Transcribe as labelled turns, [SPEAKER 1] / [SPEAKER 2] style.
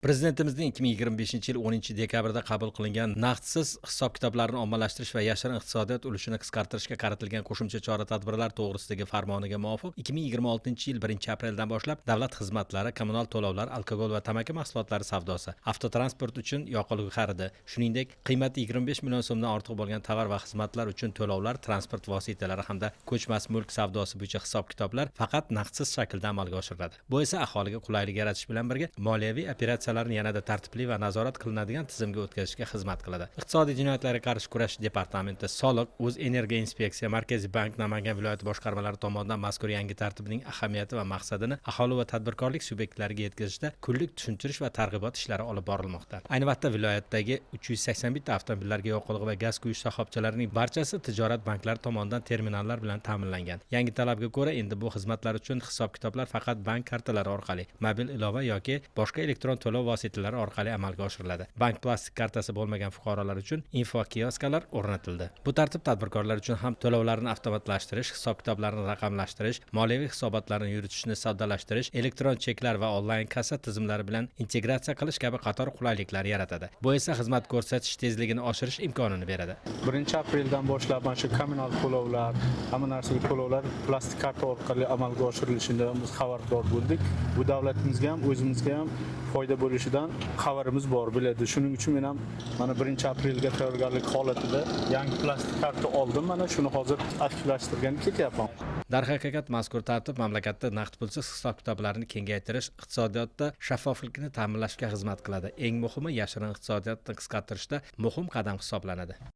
[SPEAKER 1] Prezidentimizning 2025-yil 10 dekabrda qabul qilingan naqdsiz hisob kitoblarni ommalashtirish va yashirin iqtisodiyot ulushini qisqartirishga qaratilgan qo'shimcha chora tadbirlar to'g'risidagi farmoniga muvofiq, 2026-yil 1 apreldan boshlab davlat xizmatlari, kommunal to'lovlar, alkogol va tamaki mahsulotlari savdosi, avtotransport uchun yoqilg'i xaridi, shuningdek, qiymati 25 million so'mdan ortiq bo'lgan tovar va xizmatlar uchun to'lovlar, transport vositalari hamda ko'chmas mulk savdosi bo'yicha hisob kitoblar faqat naqdsiz shaklda amalga oshiriladi. Bu esa aholiga qulaylik yaratish bilan birga moliyaviy operatsiyalarni yanada tartibli va nazorat qilinadigan tizimga o'tkazishga xizmat qiladi. Iqtisodiy jinoyatlarga qarshi kurashish departamenti, soliq, o'z energiya inspeksiya, Markaziy bank Namangan viloyati boshqarmalari tomonidan mazkur yangi tartibning ahamiyati va maqsadini aholi va tadbirkorlik subyektlariga yetkazishda kunlik tushuntirish va targ'ibot ishlari olib borilmoqda. Ayni vaqtda viloyatdagi 381 ta avtomobillarga yoqilg'i va gaz quyish shoxobchalarining barchasi tijorat banklari tomonidan terminallar bilan ta'minlangan. Yangi talabga ko'ra, endi bu xizmatlar uchun hisob kitoblar faqat bank kartalari orqali, mobil ilova yoki boshqa elektron to'lov vositalari orqali amalga oshiriladi. Bank plastik kartasi bo'lmagan fuqarolar uchun info kioskalar o'rnatildi. Bu tartib tadbirkorlar uchun ham to'lovlarni avtomatlashtirish, hisob kitoblarni raqamlashtirish, moliyaviy hisobotlarni yuritishni soddalashtirish, elektron cheklar va onlayn kassa tizimlari bilan integratsiya qilish kabi qator qulayliklar yaratadi. Bu esa xizmat ko'rsatish tezligini oshirish imkonini beradi.
[SPEAKER 2] 1 apreldan boshlab mana shu kommunal to'lovlar, hamma narsaga to'lovlar plastik karta orqali amalga oshirilishidan biz xabardor bo'ldik. Bu davlatimizga ham, o'zimizga ham foyda bo'lishidan xabarimiz bor, biladi. Shuning uchun men ham mana 1 aprelga tayyorgarlik holatida yangi plastik karta oldim. Mana shuni hozir aktivlashtirgani ketyapman.
[SPEAKER 1] Darhaqiqat, mazkur tartib mamlakatda naqd pulsiz hisob kitoblarni kengaytirish, iqtisodiyotda shaffoflikni ta'minlashga xizmat qiladi. Eng muhimi, yashirin iqtisodiyotni qisqartirishda muhim qadam hisoblanadi.